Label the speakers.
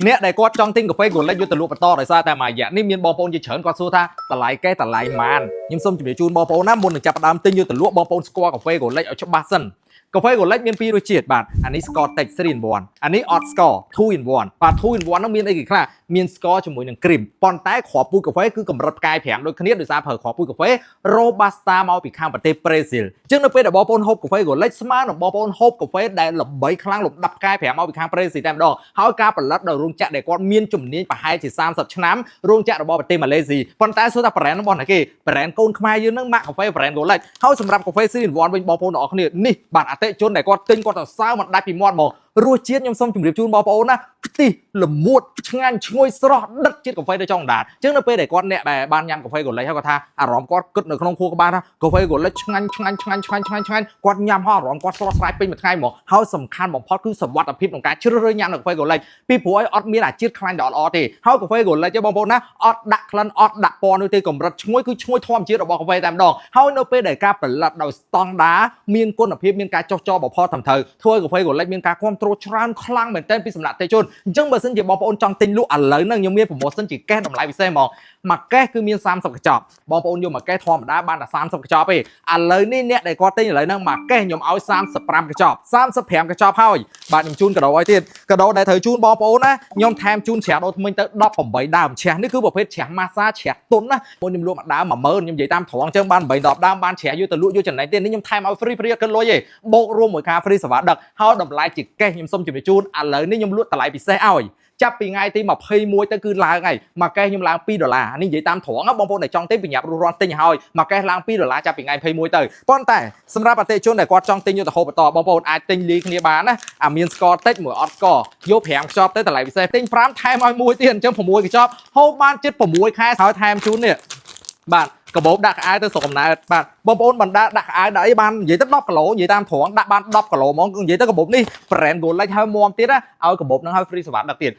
Speaker 1: អ្នកដែលគាត់ចង់ទិញកាហ្វេ Golek យកទៅលក់បន្តដោយសារតែមួយរយៈនេះមានបងប្អូនជាច្រើនគាត់សួរថាតម្លៃកេះតម្លៃម៉ានខ្ញុំសូមជម្រាបជូនបងប្អូនណាមុននឹងចាប់ផ្ដើមទិញយកទៅលក់បងប្អូនស្គាល់កាហ្វេ Golek ឲ្យច្បាស់សិនកាហ្វេ Golek មានពីររសជាតិបាទអានេះស្ករតិច3 in 1អានេះអត់ស្ករ2 in 1បាទ2 in 1ហ្នឹងមានអីគេខ្លះមានស្ករជាមួយនឹងគ្រីមប៉ុន្តែគ្រាប់ពូជកាហ្វេគឺកម្រិតផ្កាយ5ដូចគ្នាដោយសារប្រើគ្រាប់ពូជកាហ្វេ Robusta មកពីខាងប្រទេសប្រេស៊ីលអញ្ចឹងនៅពេលដែលបងប្អូនហូបកាហ្វេ Golek ស្មើនឹងបងប្អូនហូបកាហ្វេដែលល្បីខ្លាំងលំដាប់ផ្កាយ5មកពីខាងប្រេស៊ីលតែម្ដងហើយការផលិតដោយរោងចក្រដែលគាត់មានជំនាញប្រហែលជា30ឆ្នាំរោងចក្ររបស់ប្រទេសម៉ាឡេស៊ីប៉ុន្តែសួរថា brand របស់ណាគេ brand កូនខ្មែរយើងហ្នឹងម៉ាកកាហ្វេ brand Golek ហើយសម្រាប់កាហ្វេ3 in 1វិញបងប្អូនទាំងអស់គ្នានេះបាទអតិជនដែលគាត់ទិញគាត់ទៅសើមិនដាច់ពីមាត់មករសជាតិខ្ញុំសូមជម្រាបជូនបងប្អូនណាខ្ទិះល្មួតឆ្ងាញ់ឈ្ងុយស្រស់ដិតជាតិកាហ្វេទៅចុងដាតអញ្ចឹងនៅពេលដែលគាត់អ្នកដែលបានញ៉ាំកាហ្វេ Golek ហើយគាត់ថាអារម្មណ៍គាត់គិតនៅក្នុងខួរក្បាលថាកាហ្វេ Golek ឆ្ងាញ់ឆ្ងាញ់ឆ្ងាញ់ឆ្ងាញ់ឆ្ងាញ់ឆ្ងាញ់គាត់ញ៉ាំហើយអារម្មណ៍គាត់ស្រស់ស្រាយពេញមួយថ្ងៃហ្មងហើយសំខាន់បំផុតគឺសុវត្ថិភាពក្នុងការជ្រើសរើសញ៉ាំនៅកាហ្វេ Golek ពីព្រោះឲ្យអត់មានអាជាតិខ្លាញ់ដ៏ល្អទេហើយកាហ្វេ Golek ទេបងប្អូនណាអត់ដាក់ក្លិនអត់ដាក់ពណ៌នោះទេកម្រិតឈ្ងុយគឺឈ្ងុយធម្មជាតិរបស់កាហ្វេតែម្ដងហើយនៅពេលដែលការផលិតដោយស្តង់ដាមានគុណភាពមានការចុះចោបំផុតត្រឹមត្រូវធ្វើឲ្យកាហ្វេ Golek មានការគ្រប់គ្រងច្រើនខ្លាំងមែនទែនពីសំណាក់អតិថិជនអញ្ចឹងបើសិនជាបងប្អូនចង់ទិញលក់ឥឡូវហ្នឹងខ្ញុំមាន promotion ជាកេះតម្លៃពិសេសហ្មងមួយកេះគឺមាន30កញ្ចប់បងប្អូនយកមួយកេះធម្មតាបានតែ30កញ្ចប់ទេឥឡូវនេះអ្នកដែលគាត់ទិញឥឡូវហ្នឹងមួយកេះខ្ញុំឲ្យ35កញ្ចប់35កញ្ចប់ហើយបាទខ្ញុំជូនកាដូឲ្យទៀតកាដូដែលត្រូវជូនបងប្អូនណាខ្ញុំថែមជូនច្រាសដូរធ្មេញទៅ18ដើមច្រាសនេះគឺប្រភេទច្រាសម៉ាសាច្រាសទុនណាមុនខ្ញុំលក់មួយដើម10000ខ្ញុំនិយាយតាមត្រង់អញ្ចឹងបាន8 10ដើមបានច្រាសយកទៅលក់យកចំណេញទៀតនេះខ្ញុំថែមឲ្យ free free អត់គិតលុយទេបូករួមមួយការ free សេវាដឹកហើយតម្លៃជាកេះខ្ញុំសូមជម្រាបជូនឥឡូវនេះខ្ញុំលក់តម្លៃពិសេសឲ្យចាប់ពីថ្ងៃទី21ទៅគឺឡើងហើយមួយកេះខ្ញុំឡើង2ដុល្លារនេះនិយាយតាមត្រង់ណាបងប្អូនដែលចង់ទិញប្រញាប់រស់រាន់ទិញឲ្យមួយកេះឡើង2ដុល្លារចាប់ពីថ្ងៃ21ទៅប៉ុន្តែសម្រាប់អតិថិជនដែលគាត់ចង់ទិញយកទៅហូបបន្តបងប្អូនអាចទិញលីគ្នាបានណាអាមានស្ករតិចមួយអត់ស្ករយក5ខ្ចប់ទៅតម្លៃពិសេសទិញ5ថែមឲ្យមួយទៀតអញ្ចឹង6កញ្ចប់ហូបបានជិត6ខែហើយថែមជូននេះបាទកាបូបដាក់ខោអាវទៅស្រុកកំណើតបាទបងប្អូនបណ្ដាដាក់ខោអាវដាក់អីបាននិយាយទៅ10គីឡូនិយាយតាមត្រង់ដាក់បាន10គីឡូហ្មងនិយាយទៅកាបូបនេះ brand Golek ហើយមាំទៀតណាឲ្យកាបូបហ្នឹងឲ្យ free សេវាដឹកទៀត។